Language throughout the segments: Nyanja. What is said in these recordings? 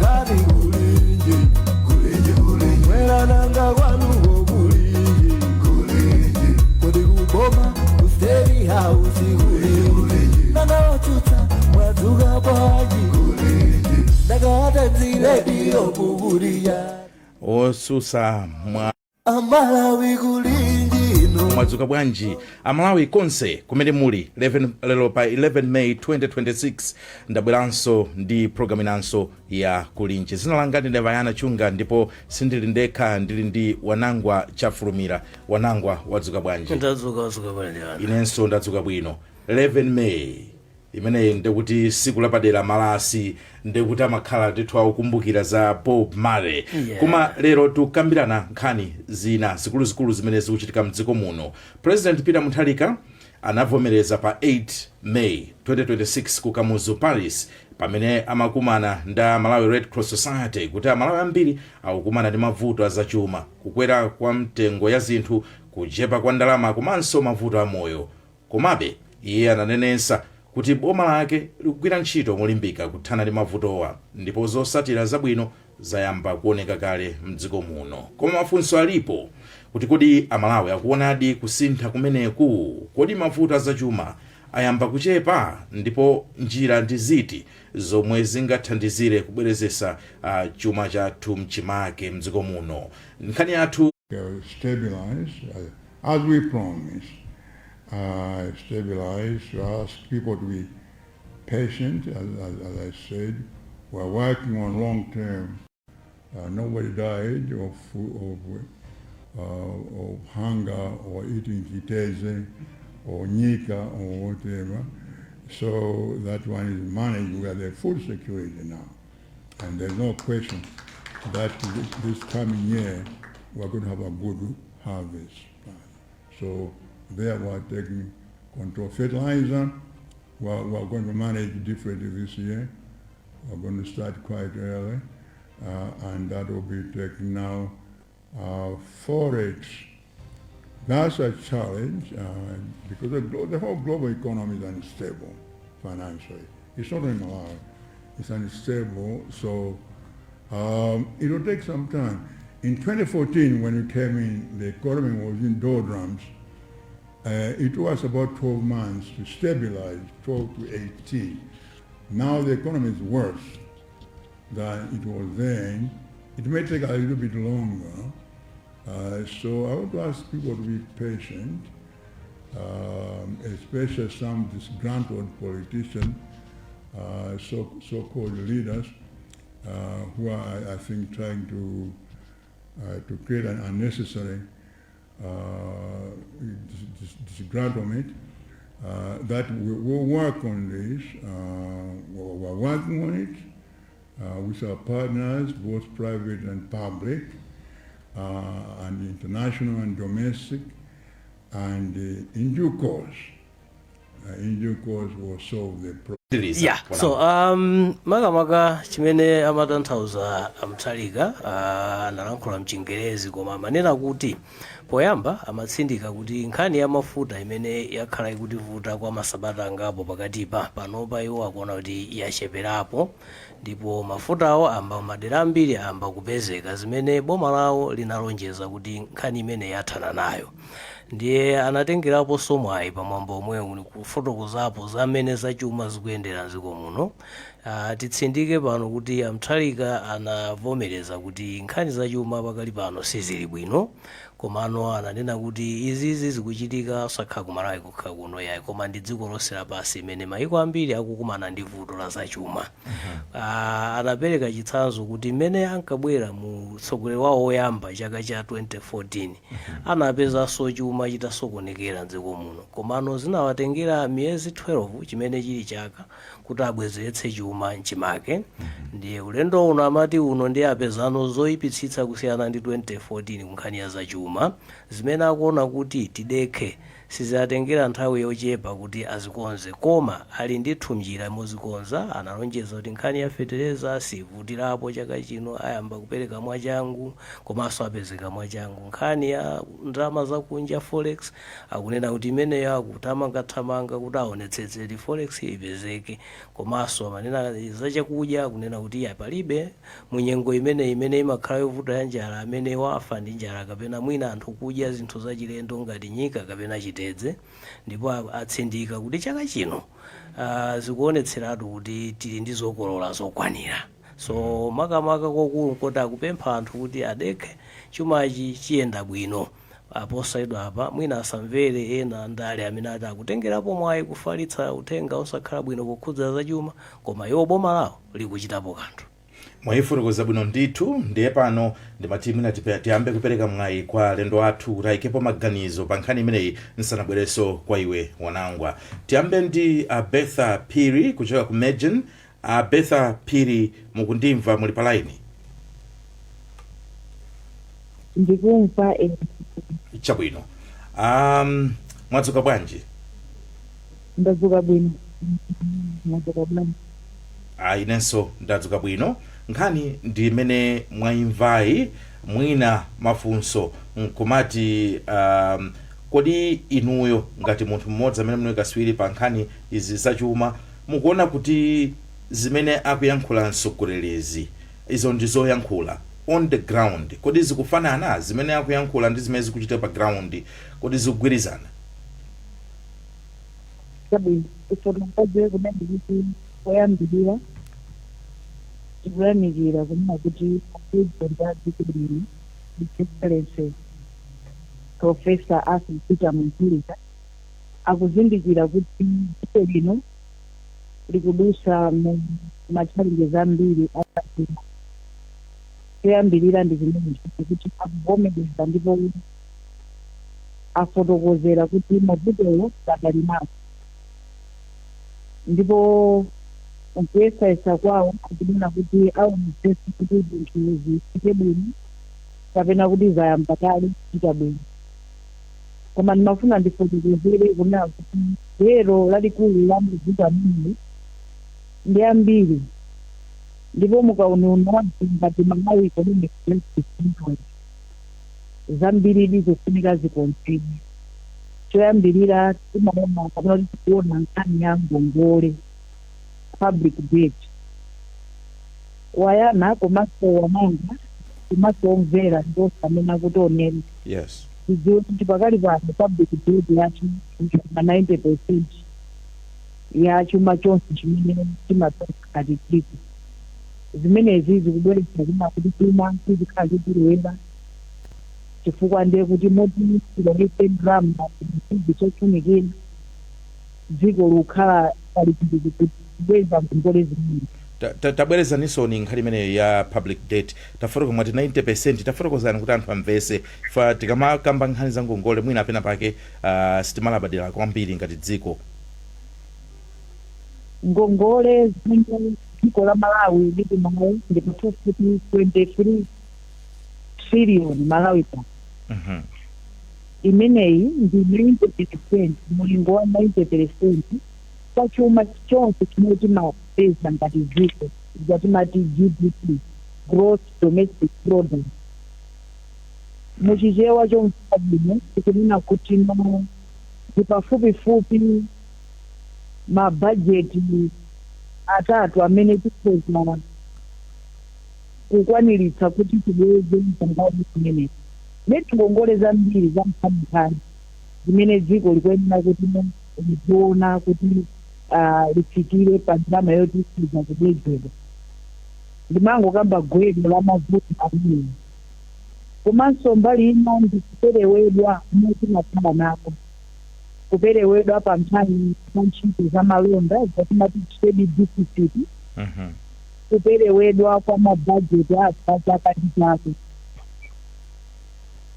Nkhani kulinji, kulinji, kulinji? Mwerananga kwanuko kulinji, kulinji? Kodi kuboma, ku State House, kulinji? Nanga otsutsa mwadzuka bwanji? Kulinji? Ndakatadzile rediyo kukuliya. Otsutsa mwa Amalawi, kulinji ino? Mwadzuka bwanji Amalawi konse kumene muli? 11, lero pa 11 May 2026 ndabweranso ndi programu inanso ya Kulinji. Dzina langa ndine Vayana Chunga ndipo sindili ndekha, ndili ndi Wanangwa Chafulumira. Wanangwa, wadzuka bwanji? Ndadzuka, wadzuka bwanji? Inenso ndadzuka bwino. 11 May imeneyi ndekuti siku lapadera, malasi ndekuti amakhala ndithu akukumbukira za Bob Marley. Koma lero tikukambirana nkhani zina zikuluzikulu zimene zikuchitika mdziko muno. President Peter Mutharika anavomereza pa 8 May 2026 ku Kamuzu Palace, pamene amakumana nda Malawi Red Cross Society, kuti Amalawi ambiri akukumana ndi mavuto azachuma, kukwera kwa mtengo ya zinthu, kuchepa kwa ndalama komanso mavuto amoyo. Komabe iye ananenetsa kuti boma lake likugwira ntchito molimbika kuthana ndi mavutowa ndipo zotsatira zabwino zayamba kuoneka kale mdziko muno. Koma mafunso alipo kuti kodi Amalawi akuonadi kusintha kumeneku? Kodi mavuto azachuma ayamba kuchepa, ndipo njira ndi ziti zomwe zingathandizire kubwezeretsa chuma chathu mchimake mdziko muno? Nkhani yathu stabilize, as we promised, stabilize, to ask people to be patient. As I said, we're working on long term. Nobody died of hunger or eating chitedze or nyika or whatever. So that one is managed. We have the food security now. And there's no question that this coming year we're going to have a good harvest. So there we're taking control. Fertilizer, we're going to manage differently this year. We're going to start quite early, and that will be taken now. Forex, that's a challenge because the whole global economy is unstable financially. It's not only Malawi, it's unstable, so it will take some time. In 2014, when we came in, the economy was in doldrums. It was about 12 months to stabilize, 12 to 18. Now the economy is worse than it was then. It may take a little bit longer. So I want to ask people to be patient, especially some disgruntled politicians, so-called leaders, who are, I think, trying to create an unnecessary disgruntlement. That we will work on this. We're working on it with our partners, both private and public, and international and domestic, and in due course, we'll solve the problem. Yeah, so makamaka chimene amatanthauza Amutharika, analankhula mchingerezi koma amanena kuti poyamba amatsindika kuti nkhani ya mafuta imene yakhala ikutivuta kwa masabata angapo pakatipa, panopa iwo akuona kuti yacheperapo ndipo mafutawo amba madera ambiri amba kupezeka, zimene boma lawo linalonjeza kuti nkhani imene yathana nayo. Ndiye anatengeraponso mwayi pamwambo omwewu kufotokozapo zamene zachuma zikuyendera mdziko muno. Titsindike pano kuti Amutharika anavomereza kuti nkhani zachuma pakali pano sizili bwino, komano ananena kuti izizi zikuchitika osakhala ku Malawi kokha kuno yayi, koma ndi dziko lonse lapansi imene mayiko ambiri akukumana ndi vuto la zachuma. Anapereka chitsanzo kuti mmene ankabwera mu mtsogoleri wawo woyamba chaka cha 2014, anapezanso chuma chitasokonekera mdziko muno, komano zinawatengera miyezi 12, chimene chili chaka, kuti abwezeretse chuma mchimake. Ndiye ulendo uno amati uno ndiye apezano zoyipitsitsa kusiyana ndi 2014 kunkhani ya zachuma, zimene akuona kuti tidekhe. Sizatengera nthawi yochepa kuti azikonze, koma ali ndithu njira mozikonza. Analonjeza kuti nkhani ya fetereza sivutirapo chaka chino, ayamba kupereka mwachangu komanso apezeka mwachangu. Nkhani ya ndalama zakunja, forex, akunena kuti imeneyo akuthamangathamanga kuti aonetsetse kuti forex ipezeke. Komanso amanena zachakudya, akunena kuti iya, palibe munyengo imene imene imakhala yovuta ya njala amene wafa ndi njala kapena mwina anthu kudya zinthu zachilendo ngati nyika kapena chitedze. Ndipo atsindika kuti chaka chino zikuonetseratu kuti tili ndi zokolola zokwanira. So makamaka kokulu nkoti akupempha anthu kuti adekhe, chumachi chiyenda bwino aposayidwa apa, mwina asamvere ena ndale amene ati akutengerapo mwayi kufalitsa uthenga osakhala bwino pokhudza zachuma, koma iwo boma lawo likuchitapo kanthu. Mwayifotokoza bwino ndithu. Ndiye pano ndimati mwina tiyambe kupereka mwayi kwa alendo athu kuti ayikepo maganizo pa nkhani imeneyi nsanabwerenso kwa iwe Wanangwa. Tiyambe ndi a Betha Phiri kuchoka ku Mejn. A Betha Phiri, mukundimva? Muli pa line? Ndikumva. Chabwino. Mwadzuka bwanji? Ndadzuka bwino. Mwadzuka bwanji? Ah, inenso ndadzuka bwino. Nkhani ndi imene mwayimvayi, mwina mafunso nkumati kodi inuyo ngati munthu mmodzi amene muli kaswiri pa nkhani izi zachuma, mukuona kuti zimene akuyankhula mtsogolerezi, izo ndi zoyankhula, on the ground kodi zikufanana? Zimene akuyankhula ndi zimene zikuchitika pa ground, kodi zikugwirizana? Chabwino, tifotokoze kunena kuti poyambirira tikuyamikira kunena kuti President a dziko lino, His Excellency Professor Arthur Peter Mutharika, akuzindikira kuti dziko lino likudusa mu ma challenges ambiri azachuma. Choyambirira ndi zimenezi, kuti akuvomereza ndipo afotokozera kuti mavutowo adali nawo, ndipo nkuyesayesa kwawo akunena kuti aonetsetsa kuti zinthu zifike bwino kapena kuti zayamba kale kuchita bwino. Koma ndimafuna ndifotokozere kunena kuti gwero lalikulu la mavuto ameneyi ndi ambiri, ndipo mukauniuni wathu ngati Malawi Economic Justice Network, zambiri zikufunika zikonzedwe. Choyambirira timaona kapena kuti tikuona nkhani ya ngongole, public debt. Wayana komanso Wananga komanso omvera ndiwonse amene akutionera, tidziwe kuti pakali pano public debt yathu ma 90% ya chuma chonse chimene timapeza ngati dziko. Zimenezi zikubweretsa kuna kuti chuma chizikhala choperewera, chifukwa ndiye kuti moti tilowetse ndalama zinthu zofunikira, dziko likukhala pali kubweza ngongole zimene Tabwerezanisoni nkhani imeneyo ya public debt. Tafotoka mwati 90%, tafotokozani kuti anthu amvese. Fa tikamakamba nkhani za ngongole, mwina apena pake sitimalabadira kwambiri ngati dziko. Ngongole zimene dziko la Malawi lili nayo ndi pafupifupi 23 trillion Malawi kwacha. Imeneyi ndi 90%, mulingo wa 90% kwa chuma chonse chimene timapeza ngati dziko, timati GDP, gross domestic product. Muchichewa chomveka bwino tikunena kuti no, ndi pafupifupi mabajeti atatu amene tikhoza kukwaniritsa kuti tibweze ngongole zimenezi. Leti ngongole zambiri za nkhaninkhani zimene dziko likuyenera kuti liziona kuti lifikire pa ndalama yoti ikhoza kubwezedwa. Ndimangokamba gwero la mavuto amenewa. Komanso mbali ina ndi kuperewedwa motimakhala nako, kuperewedwa pa nkhani za ntchito za malonda, zatimati trade deficit, kuperewedwa kwa mabajeti athu a chaka ndi chaka.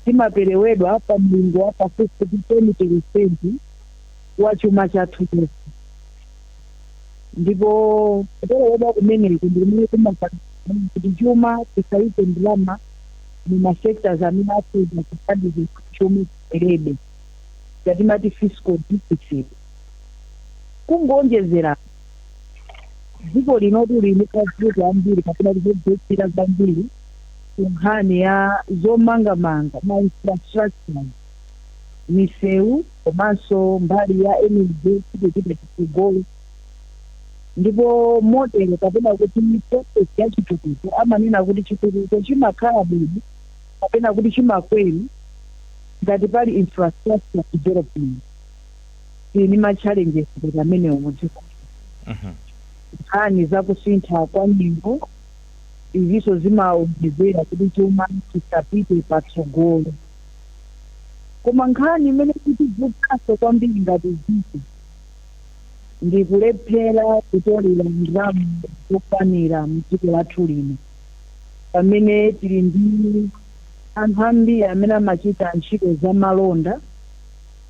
Timaperewedwa pa mlingo wa pafupifupi 10% wa chuma chathu chonse, ndipo kuperewedwa kumeneku ndi kumene kumapangitsa kuti chuma tisayike ndalama mu ma sectors amene akhoza kuthandiza kuti chuma chiperebe. Yatimati fiscal deficit. Kungonjezera, dziko lino lili mavuto ambiri kapena kuzobetsera zambiri ku nkhani ya zomangamanga, ma infrastructure, misewu, komanso mbali ya energy kuti chitsogolo. Ndipo model kapena kuti process ya chitukuko, amanena kuti chitukuko chimakhala bwino kapena kuti chimakwera ngati pali infrastructure development. Tili ma challenges kuti amenewo mudziko. Nkhani zakusintha kwa nyengo, izinso zimaonjezera kuti chuma chisapite patsogolo. Koma nkhani imene itivutanso kwambiri ngati dziko ndi kulephera kutolera ndalama zokwanira mdziko lathu lino, pamene tili ndi anthu ambiri amene amachita ntchito za malonda,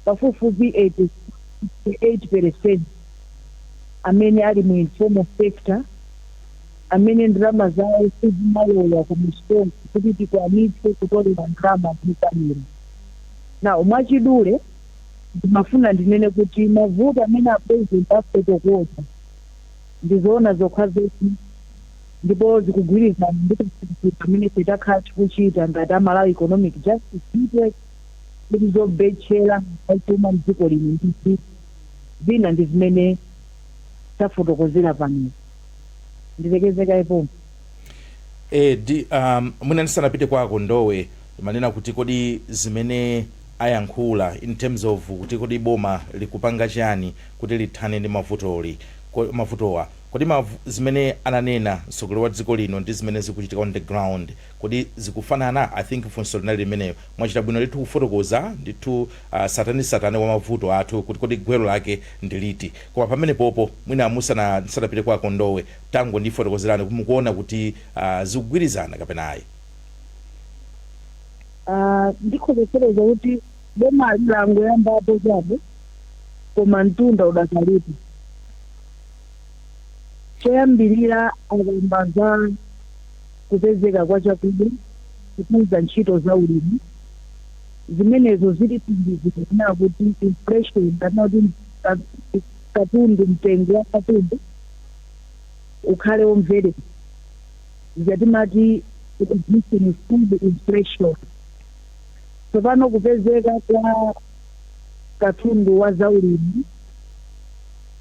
pafupifupi 88% amene ali mu informal sector, amene ndalama zawo sizimalowa ku misonkho kuti tikwanitse kutolera ndalama zokwanira. Nawo mwachidule, ndimafuna ndinene kuti mavuto amene a President afotokoza ndizoona zokha zoti, ndipo zikugwirizana ndi pamene takhala tikuchita ngati a Malawi Economic Justice Network, kuti zobetchera zachuma mdziko lino ndi zina ndi zimene tafotokozera pano. Ndilekezeka ipo. Mwina ndisanapite kwako ndowe, manena kuti kodi zimene ayankhula in terms of kuti kodi boma likupanga chani kuti lithane ndi mavutowa, kodi zimene ananena mtsogoleri wa dziko lino ndi zimene zikuchitika on the ground, kodi zikufanana? I think funso linali limeneyo. Mwachita bwino ndithu kufotokoza ndithu satani wa mavuto athu, kuti kodi gwero lake ndi liti. Koma pamene popo, mwina ndisanapite kwako ndowe, tango ndifotokozerani kuti mukuona kuti zikugwirizana kapena ayi. Ndikhozesereza kuti boma langoyambapo chabe, koma mtunda udakalipo. Choyambirira, akamba za kupezeka kwa chakudya, kukuza ntchito za ulimi, zimenezo zilithandizira kunena kuti inflation kapena kuti katundu, mtengo wa katundu ukhale womverera, zatimati reducing food inflation. Tsopano kupezeka kwa katundu wa zaulimi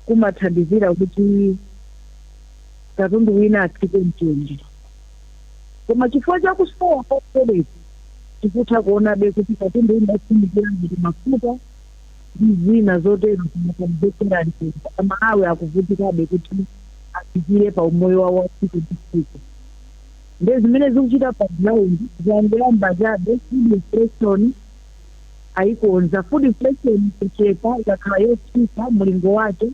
kumathandizira kuti katundu wina atsike mtengo, koma chifukwa chakusowa kwa forex, tikutha kuonabe kuti katundu wina ofunikira ngati mafuta ndi zina zotero zimakamzekera mtengo. Amalawi akuvutikabe kuti afikire pa umoyo wawo wa tsiku ndi tsiku. Nde zimene zikuchita pa ground zangoyamba chabe. Food inflation ayikonza, food inflation kuchepa, ikakhala yotsika mlingo wake,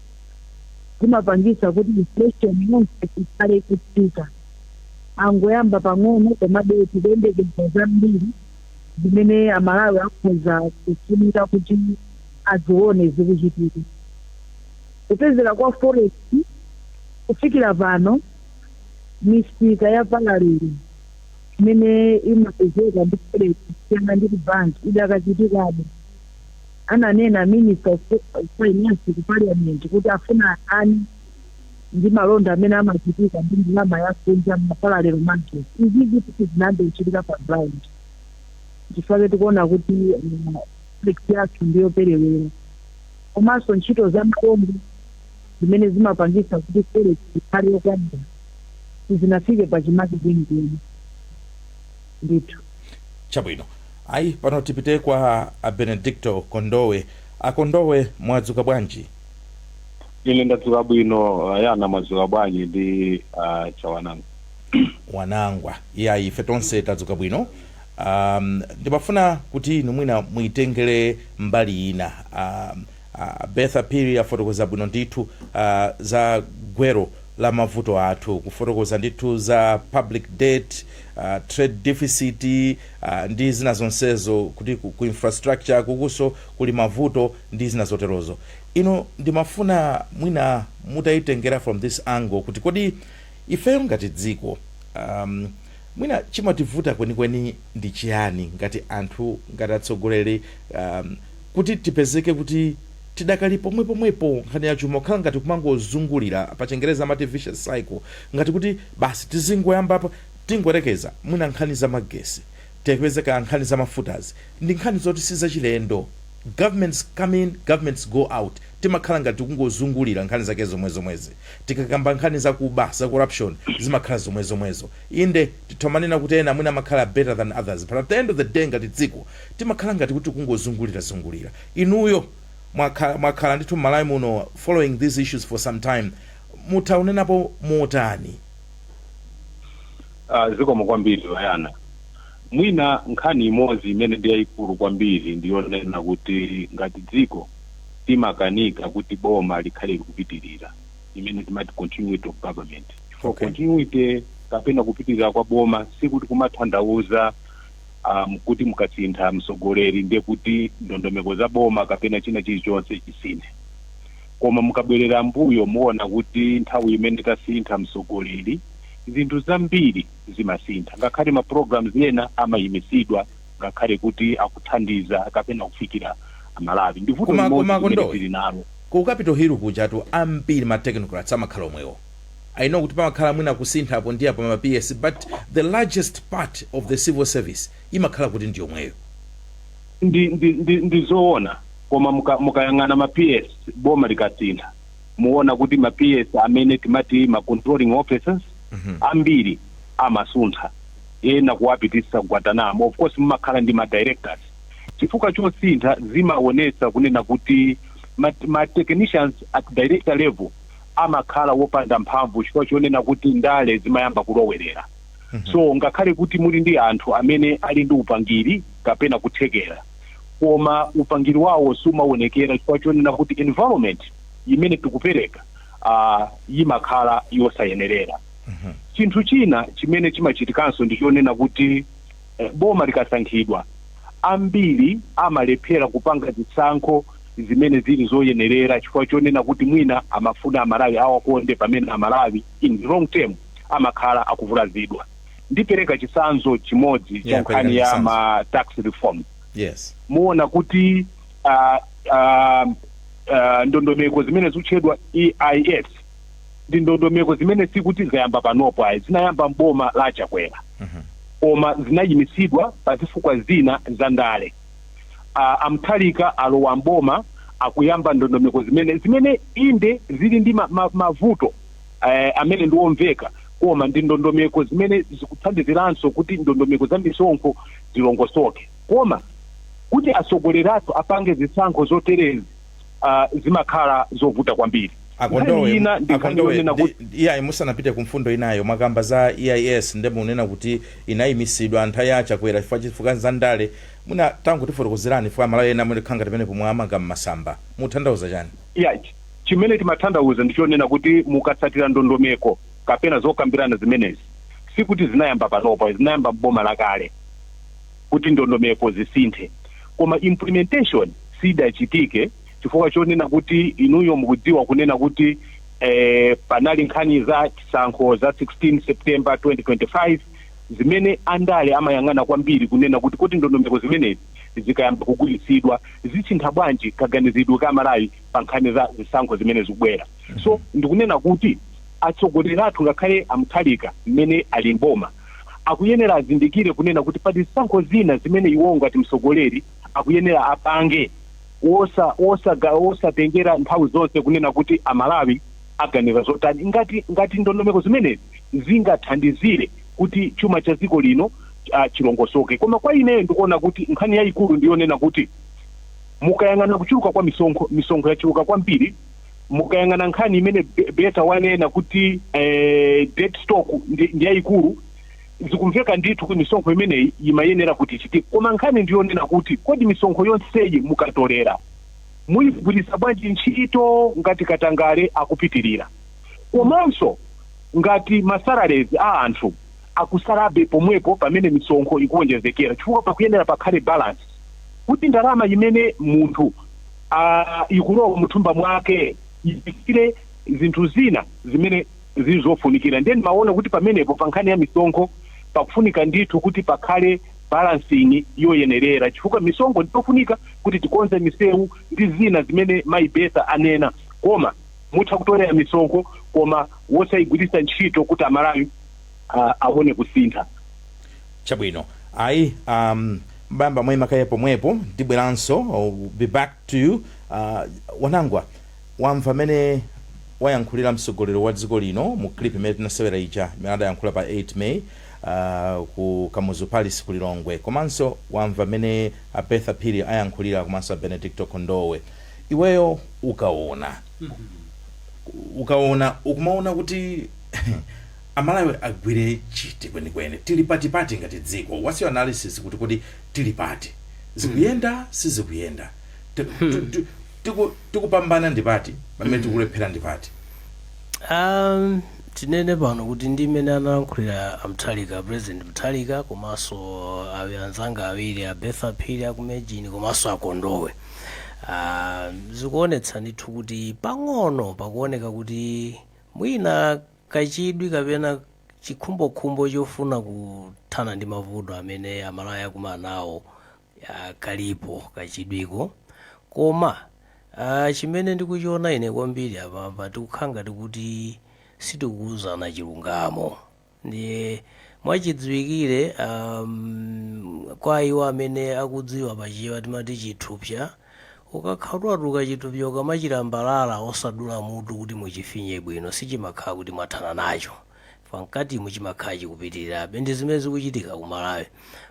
zimapangisa kuti inflation yonse ikhale ikutsika. Angoyamba pang'ono, komabe tikuyembekeza zambiri zimene Amalawi akhoza kufunika kuti azione zikuchitika. Kupezeka kwa forex, kufikira pano misika ya parallel imene imapezeka ndi forex kusiyana ndi ku banki idakachitikabe. Ananena Minister of Finance ku Parliament kuti afuna ani ndi malonda amene amachitika ndi ndalama yakunja ma parallel market. Izizi kuti zinayambe kuchitika pa ground, chifukwa tikuona kuti forex yathu ndiyoperewera, komanso ntchito za malonda zimene zimapangisa kuti forex ikhale yokwanira sizinafike pachimake kwenikweni ndithu. Chabwino. Ayi, pano tipite kwa a Benedicto Kondowe. Akondowe, mwadzuka bwanji? Ine ndadzuka bwino. Yana, mwadzuka bwanji ndi Chawanangwa? Wanangwa. Iya, ife tonse tadzuka bwino. Ndimafuna kuti inu mwina muitengere mbali ina. Bertha Phiri afotokoza bwino ndithu za gwero la mavuto athu, kufotokoza ndithu za public debt, trade deficit ndi zina zonsezo, kuti ku infrastructure kukuso kuli mavuto ndi zina zoterozo. Ino ndimafuna mwina mutayitengera from this angle, kuti kodi ifeyo ngati dziko mwina chimativuta kwenikweni ndi chiyani, ngati anthu, ngati atsogoleri? Kuti tipezeke kuti tidakali pomwe pomwepo, nkhani ya chuma kukhala ngati kumangozungulira, pa Chingereza amati vicious cycle, ngati kuti basi tizingoyambapo, tingoyerekeza mwina nkhani za magesi, tipezeka nkhani za mafutazi ndi nkhani zoti sizachilendo. Governments come in, governments go out, timakhala ngati kungozungulira nkhani zake zomwe zomwezi. Tikakamba nkhani zakuba, za corruption, zimakhala zomwe zomwezo. Inde, tithomanena kuti ena mwina amakhala better than others, but at the end of the day, ngati dziko timakhala ngati kuti kungozungulira zungulira. Inuyo mwakhala ndithu m'Malawi muno following these issues for some time, mutha kunenapo motani? Zikomo kwambiri, Wayana. Mwina nkhani imodzi imene ndi yayikulu kwambiri ndiyonena kuti ngati dziko timakanika kuti boma likhale likupitirira, imene timati continuity of government. For continuity kapena kupitirira kwa boma sikuti kumatanthauza kuti mukasintha mtsogoleri ndiye kuti ndondomeko za boma kapena china chilichonse chisinthe. Koma mukabwerera mbuyo, muona kuti nthawi imene tasintha mtsogoleri, zinthu zambiri zimasintha, ngakhale ma programs ena amayimisidwa, ngakhale kuti akuthandiza kapena kufikira Amalawi. Ndi vuto limodzi Koma limene Kondowe, tili nalo. Ku Capitol Hill kujatu ambiri ma technocrats amakhala omwewo. I know kuti pamakhala mwina kusintha apo ndi apo ma PS, but the largest part of the civil service imakhala kuti ndi yomweyo. Ndi zoona, koma mukayang'ana ma PS, boma likasintha, muona kuti ma PS amene timati ma controlling officers ambiri amasuntha, ena kuwapitisa Guantanamo. Of course mumakhala ndi ma directors. Chifukwa chosintha zimaonetsa kunena kuti ma technicians at director level amakhala wopanda mphamvu, chifukwa chonena kuti ndale zimayamba kulowerera. So ngakhale kuti muli ndi anthu amene ali ndi upangiri kapena kuthekera, koma upangiri wawo sumaonekera chifukwa chonena kuti environment imene tikupereka imakhala yosayenerera. Chinthu china chimene chimachitikanso ndi chonena kuti boma likasankhidwa, ambiri amalephera kupanga zisankho zimene zili zoyenerera, chifukwa chonena kuti mwina amafuna Amalawi awakonde, pamene Amalawi in the long term amakhala akuvulazidwa. Ndipereka chitsanzo chimodzi cha nkhani Pereka ya chitsanzo. ma tax reform. Muona kuti ndondomeko zimene zikutchedwa EIS ndi ndondomeko zimene sikuti zayamba panopo ayi, zinayamba mboma la Chakwera, koma zinayimisidwa pa zifukwa zina za ndale. A Mutharika alowa mboma, akuyamba ndondomeko zimene inde zili ndi mavuto amene ndiwomveka, koma ndi ndondomeko zimene zikuthandiziranso kuti ndondomeko za misonkho zilongosoke. Koma kuti atsogoleri athu apange zisankho zoterezi, zimakhala zovuta kwambiri. Akondowe, Nkhani ina ndi nkhani Akondowe, yonena kuti iyayi, musanapite ku mfundo inayo, mwakamba za EIS, nde munena kuti inayimisidwa nthawi ya Chakwera chifukwa za ndale. Mwina tangotifotokozerani, chifukwa Amalawi ena mulikhanga timene pomwe amanga mmasamba, mutanthauza chani? Ya, chimene timatanthauza ndichonena kuti mukatsatira ndondomeko kapena zokambirana zimenezi, sikuti zinayamba panopo, zinayamba mboma lakale kuti ndondomeko zisinthe, koma implementation sidachitike chifukwa chonena kuti inuyo mukudziwa kunena kuti panali nkhani za chisankho za 16 September 2025, zimene andale amayang'ana kwambiri kunena kuti kuti ndondomeko zimenezi zikayamba kugwiritsidwa zisintha bwanji kaganizidwe ka Malawi pa nkhani za zisankho zimene zikubwera. So ndikunena kuti atsogoleri athu, ngakhale a Mutharika mmene ali mboma, akuyenera azindikire kunena kuti pali zisankho zina zimene iwo ngati mtsogoleri akuyenera apange wosatengera nthawi zonse kunena kuti Amalawi aganiza zotani, ngati ndondomeko zimenezi zingathandizire kuti chuma cha dziko lino chilongosoke. Koma kwa ineyo ndikuona kuti nkhani yayikulu ndiyonena kuti mukayang'ana kuchuluka kwa misonkho, misonkho yachuluka kwambiri. Mukayang'ana nkhani imene Beta wanena kuti debt stock ndi yayikulu, zikumveka ndithu kuti misonkho imeneyi imayenera kuti ichitike. Koma nkhani ndiyonena kuti kodi misonkho yonseyi mukatolera muyigwiritsa bwanji ntchito ngati katangale akupitirira, komanso ngati ma salaries a anthu akusalabe pomwepo pamene misonkho ikuwonjezekera? Chifukwa pakuyenera pakhale balance kuti ndalama imene munthu ikulowa muthumba mwake ifikire zinthu zina zimene zili zofunikira. Ndiye ndimaona kuti pamenepo pa nkhani ya misonkho pakufunika ndithu kuti pakhale Balancing yoyenerera, chifukwa misonkho nditofunika kuti tikonze misewu ndi zina zimene Mayi Betha anena, koma mutha kutolera misonkho koma wosayigwiritsa ntchito kuti Amalawi aone kusintha. Chabwino, ayi, mbamba mwema kaye pomwepo, ndibweranso. I'll be back to you. Wanangwa, wamva amene wayankhulira mtsogoleri wa dziko lino mu clip imene tinasewera ija imene adayankhula pa 8 May ku Kamuzu Palace ku Lilongwe, komanso wamva amene a Betha Phiri ayankhulira komanso a Benedicto Kondowe. Iweyo ukaona ukumaona kuti Amalawi agwire chiti kwenikweni? Tili patipati ngati dziko? What's your analysis kuti tili pati? Zikuyenda, sizikuyenda? Tikupambana ndi pati, pamene tikulephera ndi pati? Tinene pano kuti ndi mmene analankhulira aMutharika, President Mutharika, komanso awi anzanga awiri, a Betha Phiri aku MEJN komanso aKondowe, zikuonetsa ndithu kuti pang'ono pakuoneka kuti mwina kachidwi kapena chikhumbokhumbo chofuna kuthana ndi mavuto amene Amalawi akumana nawo kalipo kachidwiko. Koma chimene ndikuchiona ine kwambiri apapa, tikukhala ngati kuti sitikuwuzana chilungamo. Ndiye mwachidziwikire, kwa iwo amene akudziwa, pachichewa timati chithupsa. Ukakhala chithupsa, ukamachilambalala osadula mutu kuti muchifinye bwino, sichimakhala kuti mwathana nacho. Pamkatimu chimakhala chikupitirirabe. Ndi zimene zikuchitika ku Malawi.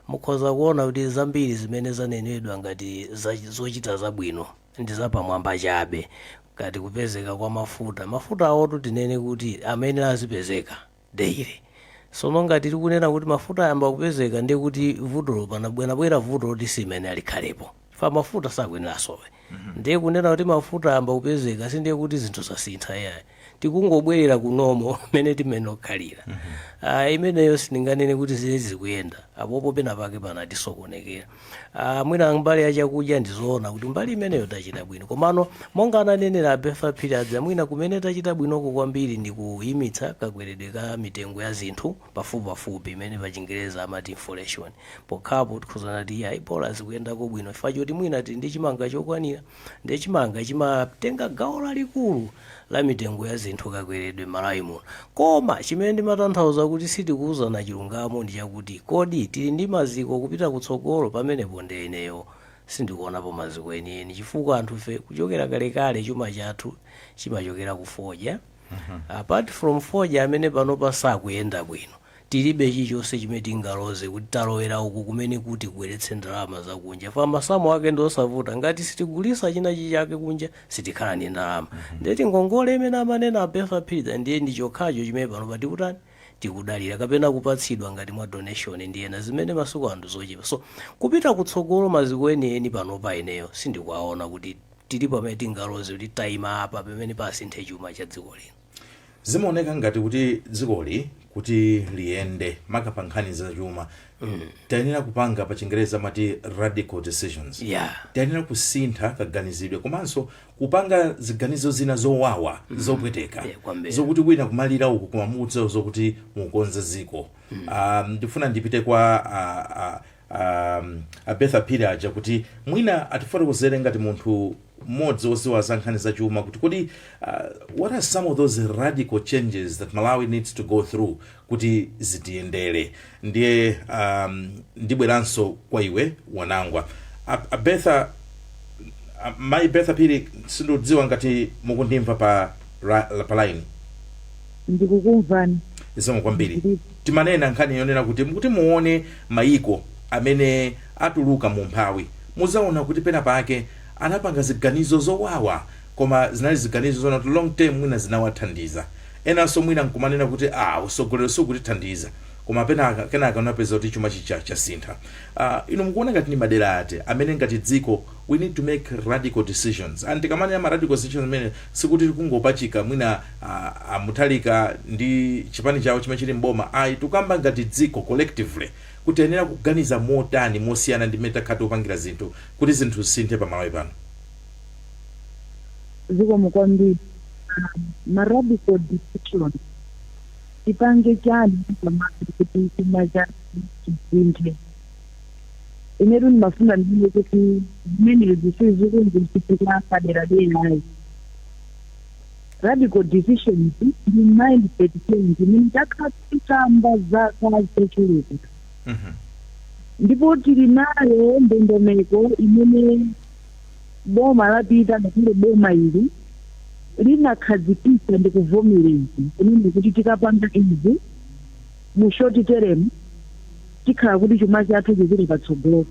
Mukhoza kuona kuti zambiri zimene zanenedwa ngati zochita zabwino ndi zapamwamba chabe, ngati kupezeka kwa mafuta. Mafuta awotu, tinene kuti amene azipezeka daily. Sono ngati tikunena kuti mafuta ayamba kupezeka, ndiye kuti vutolo panabwerabwera, vuto loti simene alikhalepo fa mafuta sakuyenera asowe. Ndiye kunena kuti mafuta ayamba kupezeka sindiye kuti zinthu zasintha, yayi. Tikungobwerera kunomo mene timene okhalira. Imeneyo sindinganene kuti zile zikuyenda apopo, pena pake panatisokonekera. Mwina mbali ya chakudya, ndizoona kuti mbali imeneyo tachita bwino, komano monga ananenera aBetha Phiri aja, mwina kumene tachita bwinoko kwambiri ndi kuyimitsa kakweredwe ka mitengo ya zinthu pafupipafupi, imene pa Chingereza amati inflation. Pokhapo tikhuzana ti ayi, bola zikuyendako bwino chifukwa choti mwina tili ndi chimanga chokwanira. Ndiye chimanga chimatenga gawo lalikulu la mitengo ya zinthu kakweredwe m'Malawi muno. Koma chimene ndimatanthauza kuti sitikuwuzana chilungamo ndi chakuti kodi tili ndi maziko kupita kutsogolo? Pamenepo ndi ineyo sindikuonapo maziko enieni, chifukwa anthufe kuchokera kalekale chuma chathu chimachokera ku fodya. Apart from fodya amene panopa sakuyenda bwino, tilibe chilichonse chimene tingaloze kuti talowera uku kumene kuti kubweretse ndalama zakunja. Fa masamu ake ndi osavuta: ngati sitigulisa china chake kunja, sitikhala ndi ndalama. Ndeti ngongole imene amanena aBetha Phiri, ndiye ndi chokhacho chimene panopa tikutani, tikudalira, kapena kupatsidwa ngati mwa donation ndi ena, zimene masiku anthu zochepa. So kupita kutsogolo, maziko enieni panopa ineyo sindikuwaona kuti tilipo pamene tingaloze kuti tayima apa pamene pasinthe chuma cha dziko lino. Zimaoneka ngati kuti dzikoli kuti liyende, maka pa nkhani zachuma, tayenera kupanga, pa Chingereza amati radical decisions. Tayenera kusintha kaganizidwe komanso kupanga ziganizo zina zowawa, zopweteka, Yeah, kwambiri. zokuti wina kumalira uku koma mukudziwa zokuti mukonze ziko. Ndifuna ndipite kwa aBetha Phiri aja kuti mwina atifotokozere ngati munthu mmodzi woziwa za nkhani zachuma kuti kodi what are some of those radical changes that Malawi needs to go through kuti zitiyendere? Ndiye ndibweranso kwa iwe Wanangwa. Abetha, Mayi Betha Phiri, sindikudziwa ngati mukundimva pa line. Ndikukumvani. Zikomo kwambiri. Timanena nkhani yonena kuti mukuti muone mayiko amene atuluka mu mphawi, muzaona kuti pena pake anapanga ziganizo zowawa, koma zinali ziganizo zona kuti long term mwina zinawathandiza. Enanso mwina nkumanena kuti ah, usogolero sukutithandiza, koma penaka kenaka unapeza kuti chuma chicha chasintha. Inu mukuona ngati ndi madera ati amene ngati dziko we need to make radical decisions? And tikamanena ma radical decisions amene, sikuti tikungopachika mwina aMutharika ndi chipani chawo chimene chili mboma, ayi. Tikukamba ngati dziko collectively kuti tiyenera kuganiza motani mosiyana ndi mmene takhala tikupangira zinthu kuti zinthu zisinthe pa Malawi pano. Zikomo kwambiri. Ma radical decision tipange chani pamalo kuti chuma chathu chisinthe? Inetu ndimafuna ndine kuti zimenezi sizikungochitika padera derayi. Radical decisions ndi mindset change imene takhala tikamba zaka zochuluka, ndipo tili nayo ndondomeko imene boma lapita, ngakhale boma ili linakhazikitsa ndi kuvomereza kunena kuti tikapanga izi mu short term tikhala kuti chuma chathu chipite patsogolo,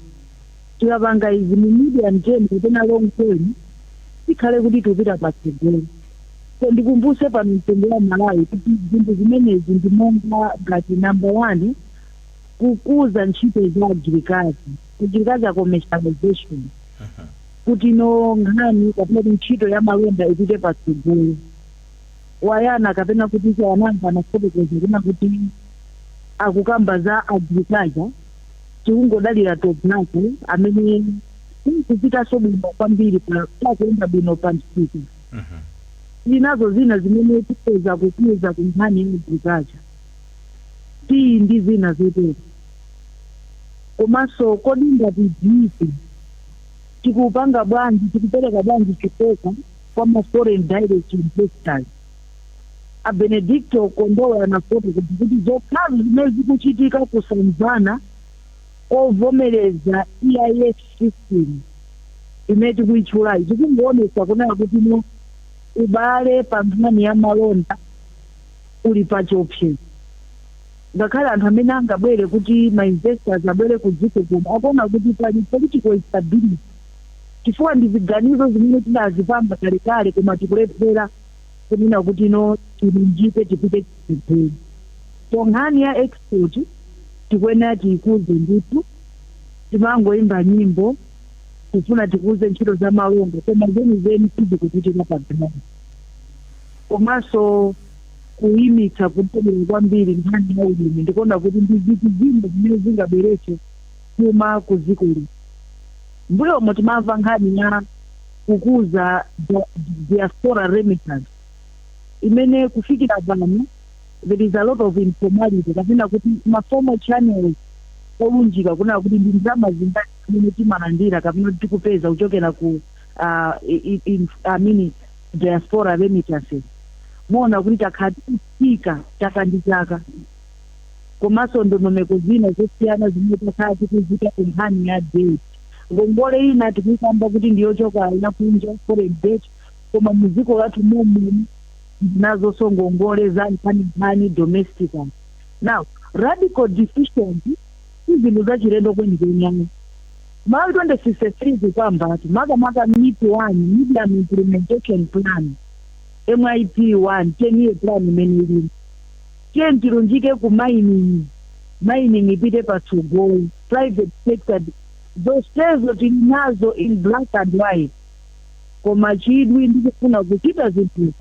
tikapanga izi mu medium term kapena long term tikhale kuti tikupita patsogolo. So ndikumbuse pano mtundu wa Malawi kuti zinthu zimenezi ndi monga ngati number one, kukuza ntchito za agriculture, agriculture commercialization, kuti no nkhani kapena kuti ntchito ya malonda ipite patsogolo. Wayana kapena kuti chawananga anafotokoza kuna kuti akukamba za agriculture, tikungodalira tobacco amene kupitanso bwino kwambiri pakuyenda bwino pa msika. Linazo zina zimene tipeza kukuza ku nkhani ya agriculture, tiyi ndi zina zotero. Komanso kodi ngati dziko tikupanga bwanji, tikupereka bwanji chikoka kwa ma foreign direct investors? A Benedicto Kondowe anafotokoza kuti zokhazo zimene zikuchitika kusamvana kovomereza EIS system imene tikuyitchulayi zikungoonetsa kunena kuti no ubale pa nkhani ya malonda uli pa chiopsezo. Ngakhale anthu amene angabwere kuti ma investors abwere ku dziko kuno akuona kuti pali political instability, chifukwa ndi ziganizo zimene tidazipanga kalekale koma tikulephera kunena kuti no tilunjike tipite chitsogolo. So nkhani ya export tikuyenera tiyikuze ndithu. Timangoimba nyimbo kufuna tikuze ntchito za malonda, koma zenizeni sizikuchitika pa ground. Komanso kuyimitsa kudalira kwambiri nkhani ya ulimi, ndikuona kuti ndi zinthu zina zimene zingabweretse chuma ku dziko lino. Mbuyomo timamva nkhani ya kukuza diaspora remittance, imene kufikira pano there is a lot of informality kapena kuti ma formal channels olunjika kunena kuti ndi ndalama zingati zimene timalandira kapena kuti tikupeza kuchokera ku I mean diaspora remittances. Muona kuti takhala tikufika chaka ndi chaka. Komanso ndondomeko zina zosiyana zimene takhala tikuzita ku nkhani ya debt, ngongole ina tikuyikamba kuti ndiyochoka yakunja, foreign debt, koma muziko lathu momuno nazonso ngongole za nkhaninkhani domestic. Now, radical decisions si zinthu zachilendo kwenikweni. Malawi 2063 kukambatu makamaka MIP 1, medium implementation plan, MIP 1, 10 year plan imene ilimo. Tiye tilunjike ku mining, mining ipite patsogolo, private sector, zonsezo tili nazo in black and white, koma chidwi ndikufuna kuchita zinthuzi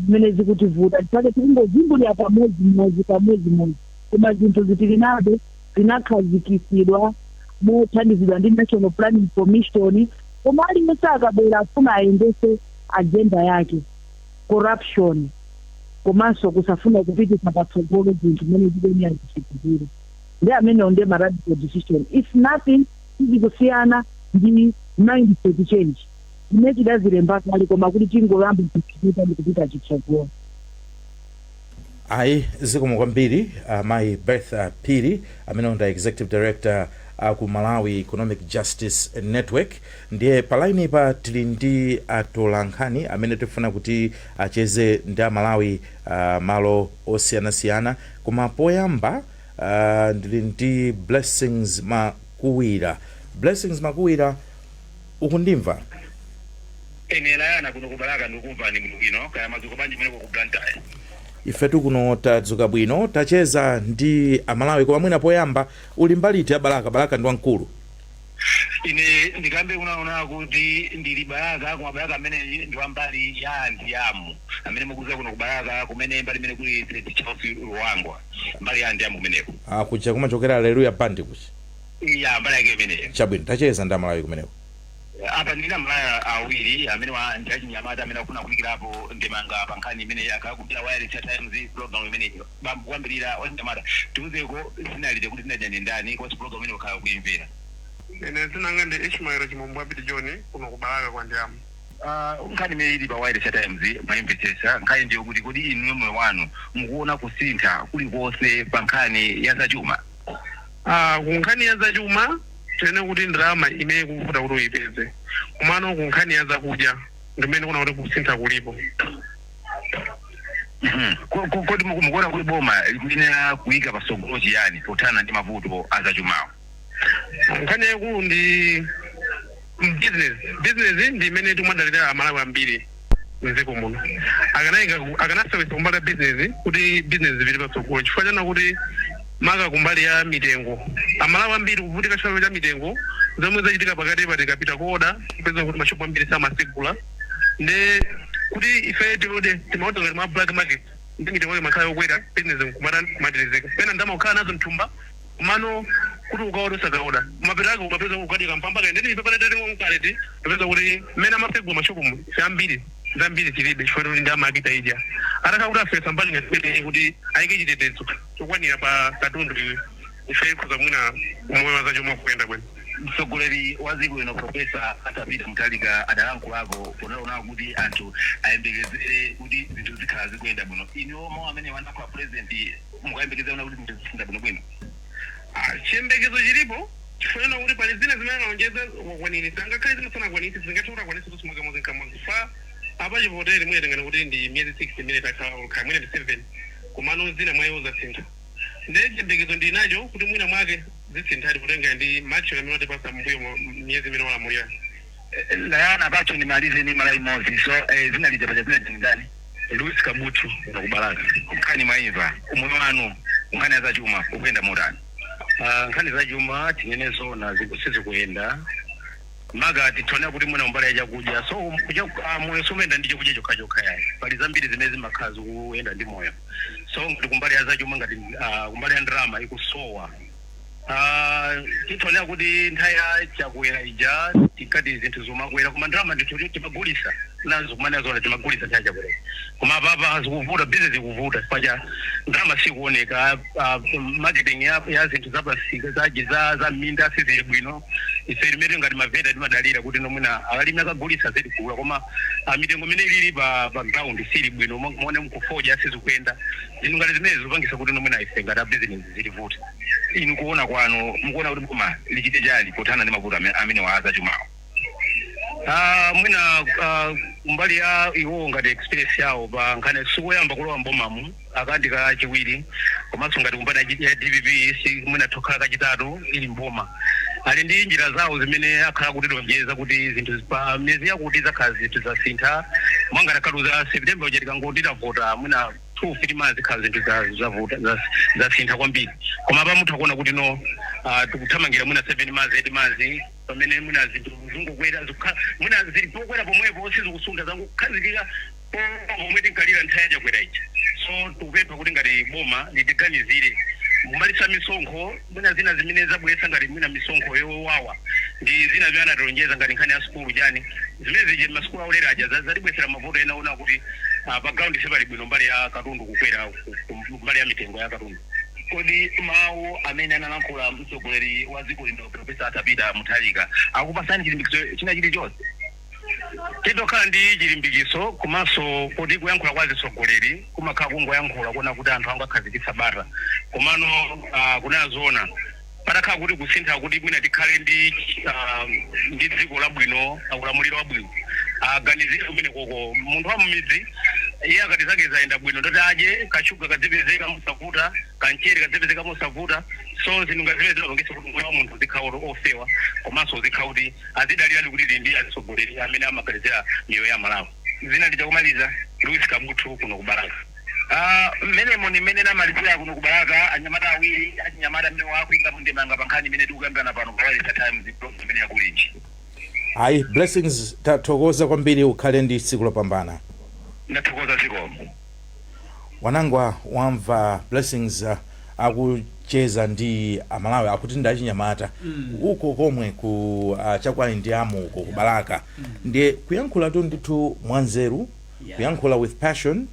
zimene zikutivuta chifukwa tikungozimbulira pamodzimodzi pamodzimodzi, koma zinthu zitili nazo, zinakhazikitsidwa mothandizidwa ndi National Planning Commission, koma aliyense akabwera afuna ayendese agenda yake. Corruption komanso kusafuna kupititsa patsogolo zinthu zimene zikuyenera zichitikire ndi amenewo ndiye ma radical decision. If nothing, sizikusiyana ndi mindset change zimene tidazilemba kale, koma kuti tingoyamba kuchita ndi kupita chitsogolo. Ayi, zikomo kwambiri mayi Bertha Phiri, amene ndi executive director ku Malawi Economic Justice Network. Ndiye pa line pa tili ndi atolankhani amene tifuna kuti acheze ndi Amalawi malo osiyanasiyana, koma poyamba ndili ndi Blessings Makuwira. Blessings Makuwira, ukundimva? Ine layana kuno kuBalaka, ndikukumvani bwino bwino. Kaya madzuka bwanji kumeneko ku Blantyre? Ifetu kuno tadzuka bwino. Tacheza ndi Amalawi, koma mwina poyamba, uli mbali iti ya Balaka? Balaka ndi wamkulu. Ine ndikambe kunaona kuti ndili Balaka, koma Balaka amene ndi wambali ya Andiamu, amene mukuziwa kuno ku Balaka kumene mbali imene kuli St Charles Luangwa, mbali ya Andiamu kumeneko. Ah, kuja kumachokera Aleluya Band kuchi? Ya, mbali yake imeneyo. Chabwino, tacheza ndi Amalawi kumeneko. Apa ndina Malaya awiri amene wa ndi achinyamata amene akufuna kuyikirapo ndemanga pa nkhani imene akakumbira wireless ya Times program imeneyo. Bambo, kuyambirira wachinyamata, tiuzeko zina lija kuti zina lija ndi ndani, komanso program imene ukhala kuimvera. Ine dzina langa ndi Ishmael Chimombo Apiti John, kuno kuBalaka kwa Ndiamu. Nkhani imene ili pa Wireless Times mwayimvetsetsa? Nkhani ndiyo kuti kodi inu moyo wanu mukuona kusintha kulikonse pa nkhani ya zachuma? Ku nkhani ya zachuma tinene kuti ndalama imene kuvuta kuti uyipeze, komano ku nkhani ya zakudya ndimene kuna kuti kusintha kulipo. Kodi mukuona kuti boma likuyenera kuyika patsogolo chiyani pothana ndi mavuto azachumawo? Nkhani yaikulu ndi business. Business ndi imene timadalira Amalawi ambiri mdziko muno. Akanayika, akanasewesa kumbali ya business kuti business zipite patsogolo, chifukwa chana kuti maka kumbali ya mitengo, Amalawi ambiri kuvutika chifukwa cha mitengo zomwe zachitika pakati pa. Tikapita kuoda, kupeza kuti mashopu ambiri samasegula, nde kuti ife tiode timaoda ngati ma black market, ndi mitengo imakhala yokwera, business nkumatetezeka. Pena ndalama kukhala nazo mthumba, komano kuti ukaoda usakaoda, mapeto ake ukapeza ukadika mpamba kaende ndi pepala tating'onkale. Tapeza kuti mmene amasegula mashopumu, ife ambiri zambiri tilibe chifukwa kuti ndi amakita ija. Atakhala kuti afesa mbali ngati imeneyi kuti ayike chitetezo chokwanira pa katundu iwe, ife ikhoza mwina umoyo wa zachuma kuyenda bwino. Mtsogoleri wa dziko lino, Profesa Arthur Peter Mutharika, adalankhulapo ponaona kuti anthu ayembekezere kuti zinthu zikhala zikuyenda bwino. Inu, mawu amene wanayankhula president, mukayembekezera kuti zinthu zisintha bwinobwino? Chiyembekezo chilipo chifukwa kuti pali zina zimene analonjeza wakwaniritsa, ngakhale zina sanakwanitse. Zingathe kuti akwanitse zonse mwakamodzi nkamodzi fa apa chivotere mwene kuti ndi miyezi 6 imene takhala, kaya mwene ndi 7, komano zina mwa iwo zasintha. Nde chiyembekezo ndili nacho kuti mwina mwake zisinthadi kutenga ndi ma action amene watipasa mbuyo miyezi imene walamulira. Layana patso ndimalize ni mala imodzi. So zina lija paja zina ndani? Louis Kabutu, kuBalaka. Nkhani mwayimva. Umoyo wanu, nkhani ya zachuma ukuyenda motani? Nkhani zachuma, tinene zona, sizikuyenda. Maka tithonya kuti mwina mbali ya chakudya, so moyo sumayenda ndi chakudya chokha chokha yayi. Pali zambiri zimene zimakhala zikuyenda ndi moyo. So ngati kumbali ya zachuma, ngati kumbali ya ndalama ikusowa, tithonya kuti nthawi ya Chakwera ija tikati zinthu zomakwera, koma ndalama ndithu timagulisa nazo, kumene zona timagulisa nthawi ya Chakwera. Koma apapa zikuvuta, business ikuvuta chifukwa cha ndalama sikuoneka. Marketing ya zinthu zapasika zaji za minda sizili bwino. Ife limene ngati mavenda timadalira kuti nomwina akalimi akagulisa zitigula, koma mitengo imene ilili pa ground sili bwino. Mone mkufodya sizikuyenda. Zinthu ngati zimene zikupangisa kuti nomwina ife ngati a business zilivuta. Inu kuona kwanu, mukuona kuti boma lichite chani pothana ndi mavuto amene wa azachumawo? Mwina mbali ya iwo ngati experience yawo pa nkhani, sikoyamba kulowa mbomamu, akandi kachiwiri, komanso ngati kumbali ya DPP si mwina thokhala kachitatu ili mboma, ali ndi njira zawo zimene akhala kutilonjeza kuti zinthu pa miyezi yakuti zakhala zinthu zasintha. Mwangati akhaluza September uja, tikangoti tavota, mwina 2, 3 months khala zinthu zavuta, zasintha kwambiri. Koma pa mutha kuona kuti no, tikuthamangira mwina 7 months, 8 months, pamene mwina zinthu zingokwera, mwina zili pokwera pomwepo, sizikusuntha, zangokhazikika pomwe tinkalira nthawi ya Chakwera ija. So tikupempha kuti ngati boma litiganizire kumalisa misonkho, mwina zina zimene zabweretsa ngati mwina misonkho yowawa ndi zina zimene anatilonjeza ngati nkhani ya sukulu chani, zimene zije masukulu aulere aja zatibwetsera mavuto ena ona kuti pa ground sipali bwino mbali ya katundu kukwera, mbali ya mitengo ya katundu. Kodi mawu amene analankhula mtsogoleri wa dziko lino, Profesa Arthur Peter Mutharika, akupasani chilimbikitso china chilichonse? Titokhala ndi chilimbikiso, komanso kuti kuyankhula kwa zitsogoleri kumakhala kungoyankhula kuona kuti anthu angakhazikitsa bata. Komano kunena zoona, patakhala kuti kusintha kuti mwina tikhale ndi dziko labwino, ulamuliro wabwino, aganizire kumene koko munthu wa mumidzi. Iye akati zake zayenda bwino, ndoti adye kashuga kadzipezeka mosavuta, kamchere kadzipezeka mosavuta. So zinthu ngati zimene zimapangitsa kuti moyo wa munthu uzikhala ofewa, komanso uzikhala kuti azidaliradi kuti tili ndi atsogoleri amene amaganizira miyoyo ya Malawi. Zina ndichakumaliza? Louis Kabutu, kuno kuBalaka. Mmenemo ni mmene namalizira kuno kuBalaka anyamata awiri achinyamata amene wakuikapo ndemanga pa nkhani imene tikukambirana pano pa Wireless Times, program imene yakulinji. Ayi, Blessings, tathokoza kwambiri, ukhale ndi tsiku lopambana. Ndathokoza, zikomo. Wanangwa, wamva Blessings akucheza ndi Amalawi, akuti ndi achinyamata uko komwe ku chakwali ndi amu uko ku Balaka. Ndiye kuyankhulatu ndithu mwanzeru, kuyankhula with passion.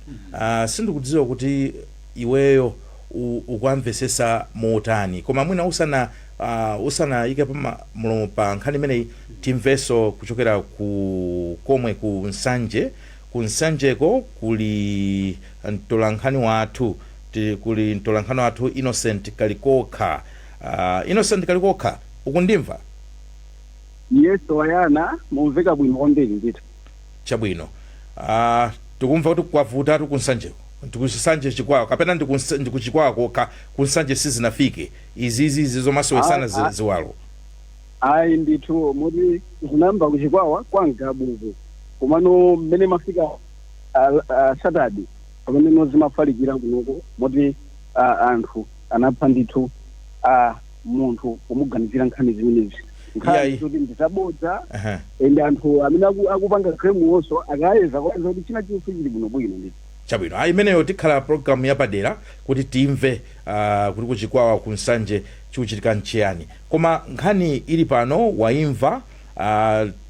Sindikudziwa kuti iweyo ukuamvesesa motani, koma mwina usana Usanayike pa mlomo pa nkhani imeneyi, timvenso kuchokera ku komwe ku Nsanje. Ku Nsanjeko kuli mtolankhani wathu, kuli mtolankhani wathu Innocent Kalikokha. Innocent Kalikokha, ukundimva? Yes, wayana, mumveka bwino kwambiri ndithu. Chabwino. Tikumva kuti kwavutatu kunsanjeko, ndikunsanje Chikwawa kapena ndikuchikwawa kokha? Kunsanje sizinafike izizi zomasowesana ziwalo? Ayi ndithu, moti zinayamba kuchikwawa kwa Mgabuko, komano mmene mafika Saturday pamene zimafalikira kunoko, moti anthu anapha ndithu munthu pomuganizira nkhani zimenezi, nkhani zoti ndizabodza. Ende anthu amene akupanga claim wonso akayeza kwaza kuti china chilichonse chili bwinobwino ndithu. Chabwino, ayi, imeneyo tikhala programu yapadera kuti timve kuti kuchikwawa, kunsanje chikuchitika nchiyani. Koma nkhani ili pano waimva.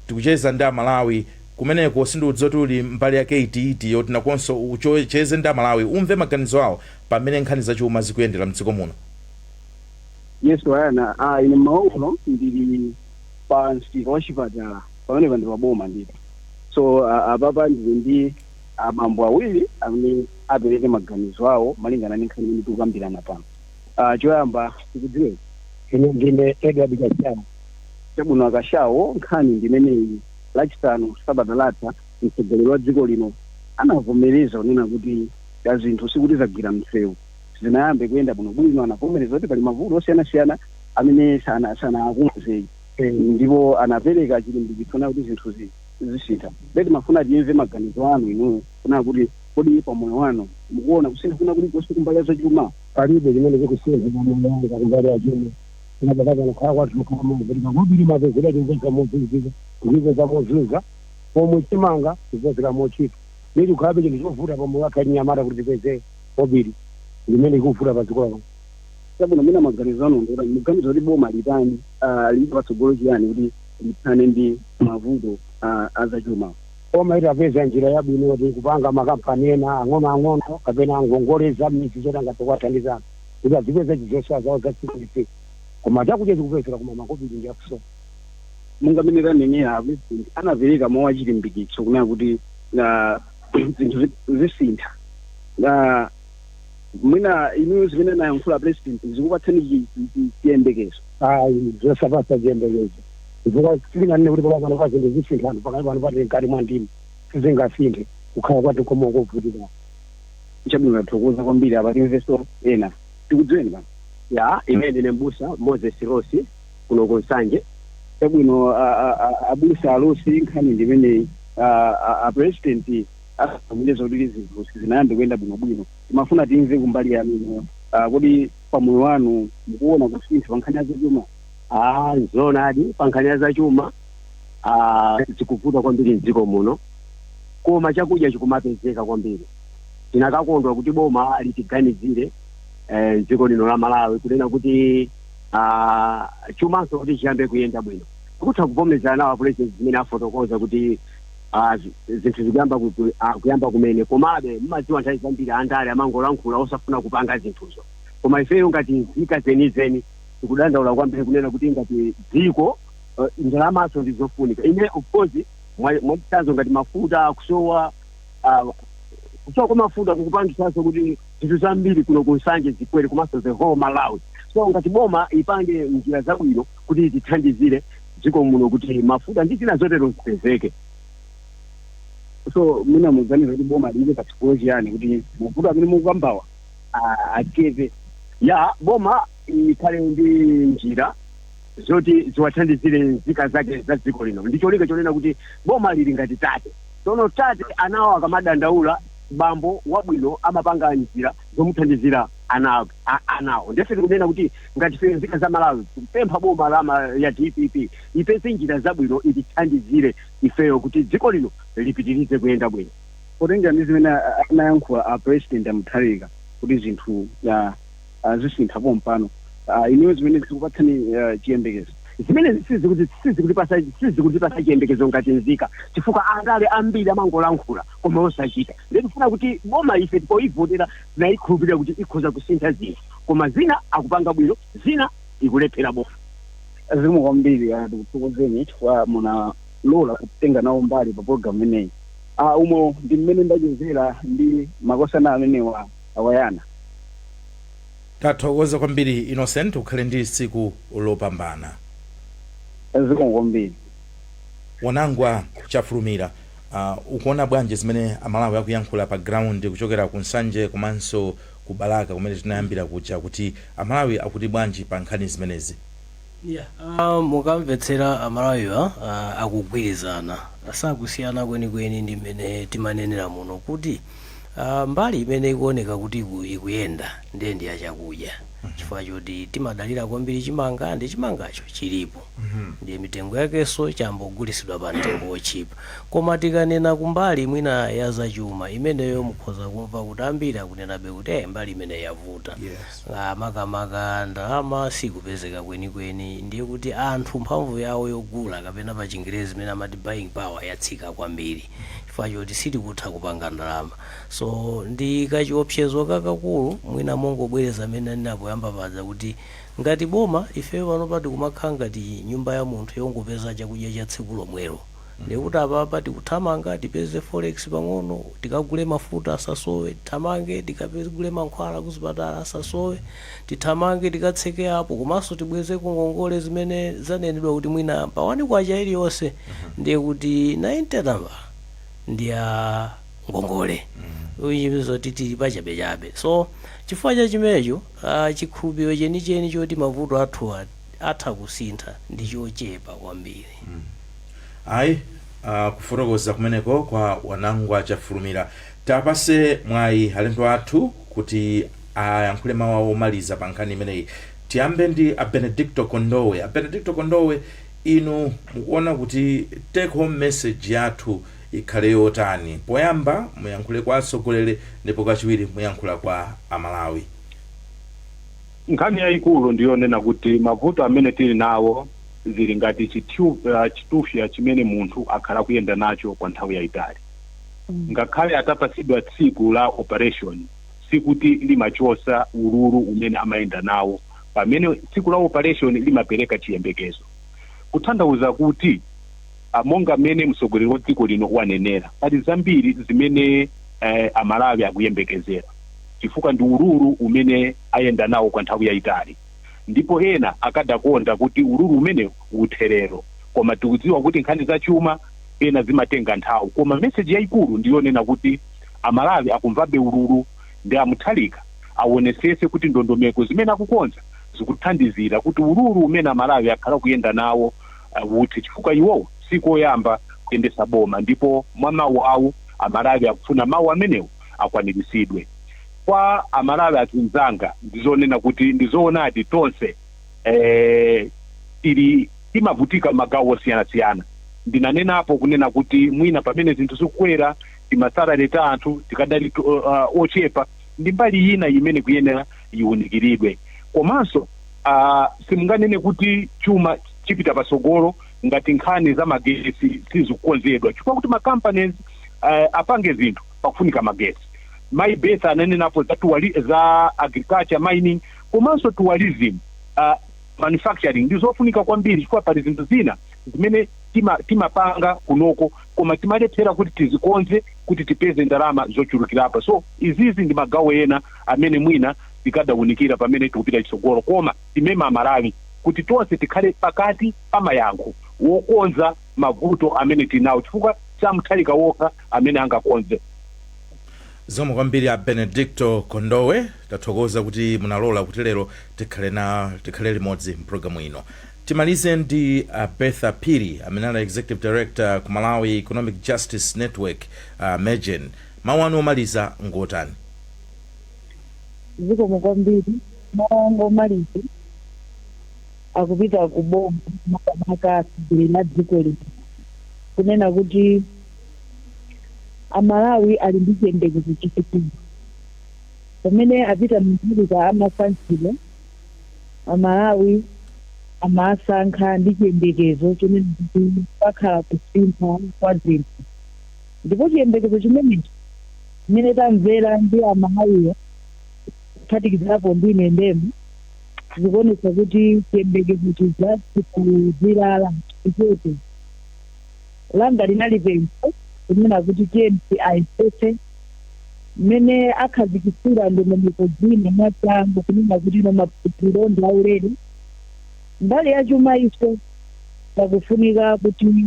Tikucheza ndi Amalawi kumeneko. Sindiudziwa kuti uli mbali yake itiiti yoti nakonso ucheze ndi Amalawi, umve maganizo awo pamene nkhani zachuma zikuyendera mdziko muno. Yes, wayana, ine mmawa uno ndili pa msika wa chipatala pamene ndi paboma ndithu. So apapa ndili ndi abambo awiri amene apereke maganizo awo malingana ndi nkhani imene tikukambirana pano. Choyamba tikudziweni? Ine ndine Edward Kashawo. Chabwino, Akashawo, nkhani ndimeneyi. Lachisanu sabata latha mtsogoleri wa dziko lino anavomereza kunena kuti ya zinthu sikuti zagwira msewu, zinayambe kuyenda bwinobwino. Anavomereza kuti pali mavuto osiyanasiyana amene sanakonzeke, ndipo anapereka chilimbikitso na kuti zinthu zisintha. Leti mafuna tiyimve maganizo anu inuyo kuna kuti kodi pamoyo wanu mukuona kusintha kuna kulikonse kumbali ya zachuma? Palibe chimene chikusintha pamoyo wanga kumbali ya chuma. Tinapataka kukhala kwathu khamazilika kubiri mapezera chipeza mozunzika, kuchipeza mozunza, pomwe chimanga chipezera mochipa. Leti kukhalabe chinthu chovuta pamoyo wathu achinyamata kuti tipeze kobiri limene likuvuta pa dziko lano. Chabwino, mwina maganizo anu ndikuti muganizo kuti boma litani, lili patsogolo chiyani kuti lithane ndi mavuto azachuma? Koma itapeza njira yabwino kuti kupanga makampani ena ang'onoang'ono kapena ngongole za midzi zoti angathe kuwathandizana kuti azipeza chizosowa zawo za tsiku ndi tsiku. Koma chakudya chikupezeka, koma makobiri ndi akusowa. Monga mmene tanenera, President anapereka mawu achilimbikitso kunena kuti zinthu zisintha. Mwina inuyo zimene anayankhula President zikupatsani chiyembekezo? Ayi, zosapasa chiyembekezo, chifukwa silinganene kuti pakapano pa zinthu zisintha anthu pakali pano patili mkati mwa ndima, sizingasinthe kukhala kwathu koma kovutika. Chabwino, tathokoza kwambiri. Apa timvenso ena. Tikudziweni pano? Ya, ine ndine mbusa Moses Rosi kuno ku Nsanje. Chabwino, abusa Alosi, nkhani ndimeneyi. A President avomereza kuti zinthu sizinayambe kuyenda bwinobwino. Timafuna timve kumbali yanu inuyo. Kodi pamoyo wanu mukuona kusintha pa nkhani ya zachuma? Ah, zoonadi, pa nkhani ya zachuma zikuvuta kwambiri mdziko muno, koma chakudya chikumapezeka kwambiri. Tinakakondwa kuti boma litiganizire mdziko lino la Malawi kunena kuti chumanso kuti chiyambe kuyenda bwino. Tikutha kuvomerezana nawo President zimene afotokoza kuti zinthu zikuyamba kuyamba kumene, komabe mmadziwa nthawi zambiri andale amangolankhula osafuna kupanga zinthuzo. Koma ifeyo ngati nzika zenizeni tikudandaula kwambiri kunena kuti ngati dziko ndalamaso ndi zofunika. Ine of course mwachitsanzo ngati mafuta akusowa, kusowa kwa mafuta kukupangisanso kuti zinthu zambiri kuno ku Nsanje zikwere, komanso the whole Malawi. So ngati boma ipange njira zabwino kuti tithandizire dziko muno kuti mafuta ndi zina zotero zipezeke. So mwina muganiza kuti boma liyike patsogolo chiyani kuti mavuto amene mukukambawa achepe? Ya, boma ikhale ndi njira zoti ziwathandizire nzika zake za dziko lino, ndi cholinga chonena kuti boma lili ngati tate. Tsono tate anawo akamadandaula, bambo wabwino amapanga njira zomuthandizira anawo. Ndife tikunena kuti ngati ife nzika za Malawi tikupempha boma ya DPP ipeze njira zabwino itithandizire ifeyo kuti dziko lino lipitirize kuyenda bwino. Potengera ndi zimene anayankhula a President Amutharika kuti zinthu zisintha pompano, inuyo zimene zikupatsani chiyembekezo? Zimene sizikutipasa chiyembekezo ngati nzika, chifukwa andale ambiri amangolankhula koma osachita. Ndikufuna kuti boma ife poivotera tinayikhulupirira kuti ikhoza kusintha zinthu, koma zina akupanga bwino, zina ikulephera boma. Zikomo kwambiri. Ndikuthokozeni chifukwa munalola kutenga nawo mbali pa program imeneyi. Umo ndi mmene ndachezera ndi makosana amenewa awayana. Tathokoza kwambiri, Innocent, ukhale ndi tsiku lopambana. Zikomo kwambiri. Wanangwa Chafulumira, ukuona bwanji zimene Amalawi akuyankhula pa ground kuchokera ku Nsanje komanso ku Balaka kumene tinayambira kuja, kuti Amalawi akuti bwanji pa nkhani zimenezi? Yeah. Mukamvetsera Amalawiwa, akugwirizana, sakusiyana kwenikweni ndi mmene timanenera muno kuti mbali imene ikuoneka kuti ikuyenda ndiye ndi yachakudya, chifukwa choti timadalira kwambiri chimanga, ndi chimangacho chilipo, ndiye mitengo yakenso chambogulitsidwa pa mtengo wotchipa. Koma tikanena kumbali mwina ya zachuma imeneyo, mukhoza kumva kuti ambiri akunenabe kuti mbali imene yavuta. Makamaka ndalama sikupezeka kwenikweni, ndiye kuti anthu mphamvu yawo yogula, kapena pa Chingerezi imene amati buying power, yatsika kwambiri chifukwa choti sitikutha kupanga ndalama. So ndi kachiopsezo kakakulu. Mwina mongobwereza amene ndinapoyamba paja kuti ngati boma ifeyo panopa tikumakhala ngati nyumba ya munthu yongopeza chakudya cha tsiku lomwelo, ndikuti apapa tikuthamanga tipeze forex pang'ono, tikagule mafuta asasowe, tithamange tikagule mankhwala kuzipatala asasowe, tithamange tikatseke apo, komanso tibweze ngongole zimene zanenedwa kuti mwina pa 1 kwacha iliyonse ndiye kuti 90 tambala ndi ya ngongole, zoti tili pachabechabe. So chifukwa cha chimenecho, chikhulupiriro chenicheni choti mavuto athu atha kusintha ndi chochepa kwambiri. Ayi, kufotokoza kumeneko kwa Wanangwa Chafulumira. Tapase mwayi alendo athu kuti ayankhule mawu awo omaliza pa nkhani imeneyi. Tiyambe ndi a Benedicto Kondowe. A Benedicto Kondowe, inu mukuona kuti take home message yathu ikhale yotani? Poyamba muyankhule kwa atsogoleri, ndipo kachiwiri muyankhula kwa Amalawi. Nkhani yayikulu ndiyonena kuti mavuto amene tili nawo zili ngati chitufya chimene munthu akhala kuyenda nacho kwa nthawi yayitali. Ngakhale atapasidwa tsiku la operation, sikuti limachosa ululu umene amayenda nawo, pamene tsiku la operation limapereka chiyembekezo. Kutanthauza kuti monga mmene mtsogoleri wa dziko lino wanenera, pali zambiri zimene Amalawi akuyembekezera, chifukwa ndi ululu umene ayenda nawo kwa nthawi yayitali, ndipo ena akadakonda kuti ululu umene utherero, koma tikudziwa kuti nkhani zachuma ena zimatenga nthawi. Koma message yayikulu ndiyonena kuti Amalawi akumvabe ululu, ndi aMutharika aonesese kuti ndondomeko zimene akukonza zikuthandizira kuti ululu umene Amalawi akhala kuyenda nawo uthe, chifukwa iwowo sikoyamba kuyendesa boma, ndipo mwa mawu awo Amalawi akufuna mawu amenewo akwaniritsidwe. Kwa Amalawi azinzanga, ndizonena kuti ndizoonadi, tonse tili timavutika magawo osiyanasiyana. Ndinanenapo kunena kuti mwina pamene zinthu zikukwera, tima salary ta anthu tikadali ochepa, ndi mbali ina imene kuyenera iwunikiridwe. Komanso simunganene kuti chuma chipita patsogolo ngati nkhani za magesi sizikukonzedwa, chifukwa kuti ma companies apange zinthu pakufunika magesi. Mai Betha ananenapo za agriculture, mining, komanso tourism, manufacturing ndi zofunika kwambiri, chifukwa pali zinthu zina zimene timapanga kunoko koma timalephera kuti tizikonze kuti tipeze ndalama zochulukirapo. So izizi ndi magawo ena amene mwina tikadawunikira pamene tikupita chitsogolo. Koma timema Amalawi kuti tonse tikhale pakati pa mayankho wokonza mavuto amene tinawo, chifukwa saMutharika wokha amene angakonze. Zikomo kwambiri a Benedicto Kondowe. Tathokoza kuti munalola kuti lero tikhale limodzi mpulogalamu ino. Timalize ndi Bertha Phiri amene ali executive director ku Malawi Economic Justice Network, MEJN. Mawu anu omaliza ngotani? Zikomo kwambiri. Mawu anga omaliza akupita ku boma, makamaka atsogoleri la dziko lino, kunena kuti Amalawi ali ndi chiyembekezo chachikulu. Pamene apita Mutharika amasankhidwa, Amalawi amasankha ndi chiyembekezo chonena kuti pakhala kusintha kwa zinthu, ndipo chiyembekezo chimenechi chimene tamvera ndi Amalawiwo, kuphatikizirapo ndi ine ndemwe, Zikuonetsa kuti chiyembekezo chizati kuzilala chichepe. Langa linali pempho kunena kuti tiyeni ayesetse mmene akhazikitsira ndondomeko zina mwachangu, kunena kuti ino maphunziro ndi aulere. Mbali ya chuma iso pakufunika kuti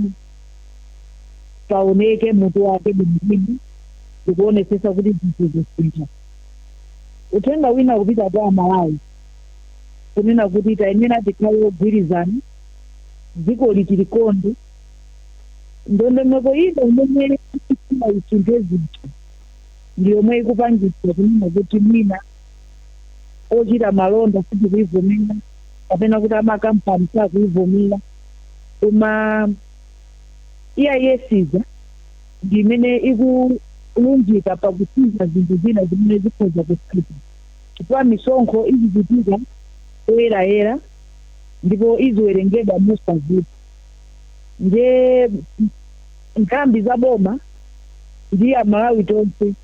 paoneke mutu wake bwinobwino, ndikuonetsetsa kuti zinthu zisintha. Uthenga wina kupita kwa Amalawi, kunena kuti tayenera tikhale ogwirizana, dziko litilikonde. Ndondomeko ino imene ikufuna isinthe zinthu ndi yomwe ikupangitsa kunena kuti mwina ochita malonda sitikuivomera, kapena kuti amakampani sakuivomera, koma EIS ija ndi imene ikulunjika pakusintha zinthu zina zimene zikhoza kusintha, chifukwa misonkho izichitika poyerayera ndipo iziwerengedwa mosavuta. Nje nthambi za boma ndi Amalawi tonse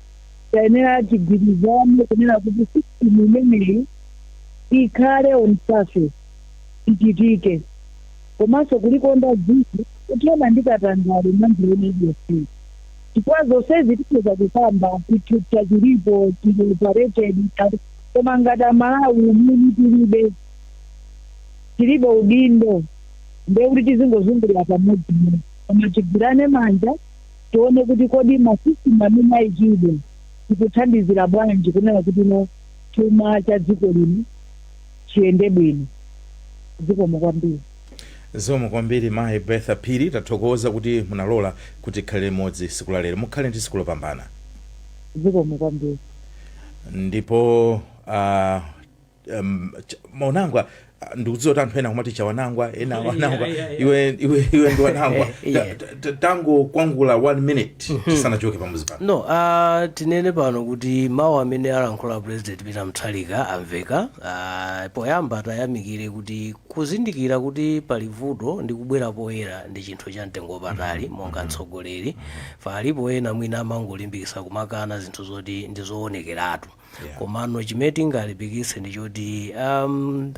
tayenera tigwirizane kunena kuti system imeneyi ikhale on surface, ichitike, komanso kulikonda dziko, kuthana ndi katangale mwanjira ina iliyonse, chifukwa zonsezi tikhoza kukamba, chithupsa chilipo, chili operated, koma ngati Amalawi umene tilibe udindo, ndiye kuti tizingozungulira pamodzi. Koma tigwirane manja, tione kuti kodi ma system amene ayikidwa tikuthandizira bwanji kunena kuti no chuma cha dziko lino chiyende bwino. Zikomo kwambiri. Zikomo kwambiri, Mayi Bertha Phiri. Tathokoza kuti munalola kuti tikhale limodzi siku la lero. Mukhale ndi siku lopambana. Zikomo kwambiri. Ndipo Maunangwa, ndikudziwa kuti anthu ena akumati Chawanangwa, ena Wanangwa. Iwe ndi Wanangwa. Tangokwangula one minute tisanachoke pamuzi pano. No, tinene pano kuti mawu amene alankhula President Peter Mutharika amveka. Poyamba tayamikire kuti kuzindikira kuti pali vuto ndi kubwera poyera ndi chinthu cha mtengo wapatali monga mtsogoleri. Alipo ena mwina amangolimbikitsa kumakana zinthu zoti ndi zoonekeratu. Komano chimene tingalimbikitse ndi choti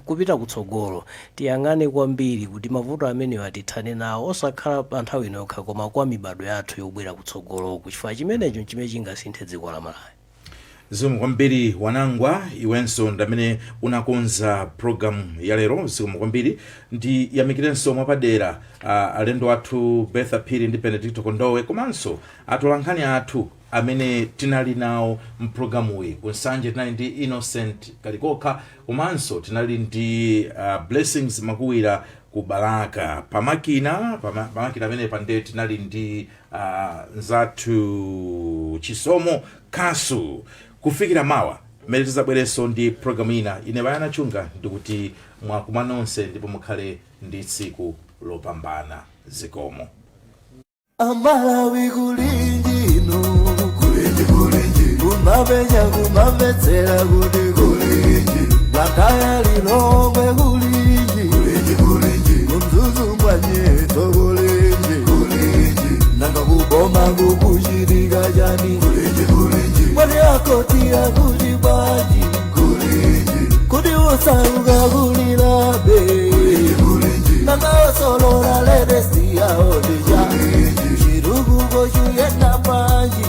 kupita kutsogolo tiyang'ane kwambiri kuti mavuto amenewa tithane nawo, osakhala pa nthawi ino yokha, koma kwa mibado yathu yobwera kutsogoloku, chifukwa chimenecho chimene chingasinthe dziko la Malawi. Zikomo kwambiri, Wanangwa. Iwenso ndamene unakonza program ya lero, zikomo kwambiri. Ndiyamikirenso mwapadera alendo athu Bertha Phiri ndi Benedicto Kondowe, komanso atolankhani athu amene tinali nawo mpulogalamuyi. Kunsanje tinali ndi Innocent Kalikokha, komanso tinali ndi Blessings Makuwira ku Balaka. Pamakina amene pande tinali ndi nzathu Chisomo Kasu. Kufikira mawa mmene tizabwerenso ndi programu ina, ine Bayana Chunga ndikuti mwakuma nonse ndipo mukhale ndi tsiku lopambana. Zikomo. Amalawi, kulinji inu? Kulinji, kulinji? Kumapenya, kumamvetsera kuti kulinji? Blantyre, Lilongwe, kulinji? Kulinji, kulinji? Kumzuzu mwanyeto, kulinji? Kulinji? Nanga kuboma kukuchitika chani? Kulinji, kulinji? Mwani akoti akuti bwanji? Kulinji? Kuti usauka kulilabe? Kulinji? Nanga osolola latest yawo ndija chitukuko chuyenda bwanji?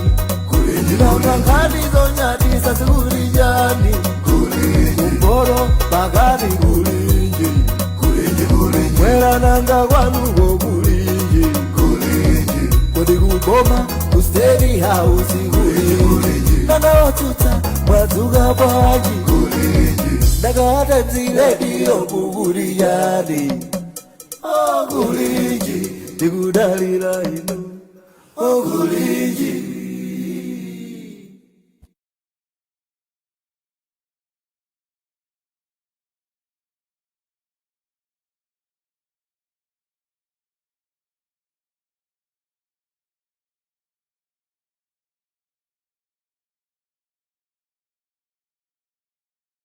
Nanga nkhani zonyadisa zikuti chani? Kumporo, pakati, kulinji? Mwera, nanga kwanuko kulinji? Kodi kuboma, ku State House, kulinji? Nanga otsutsa mwadzuka bwanji? Ndakata mzilediyo kukuti chani? Okulinji, tikudalira inu. Okulinji.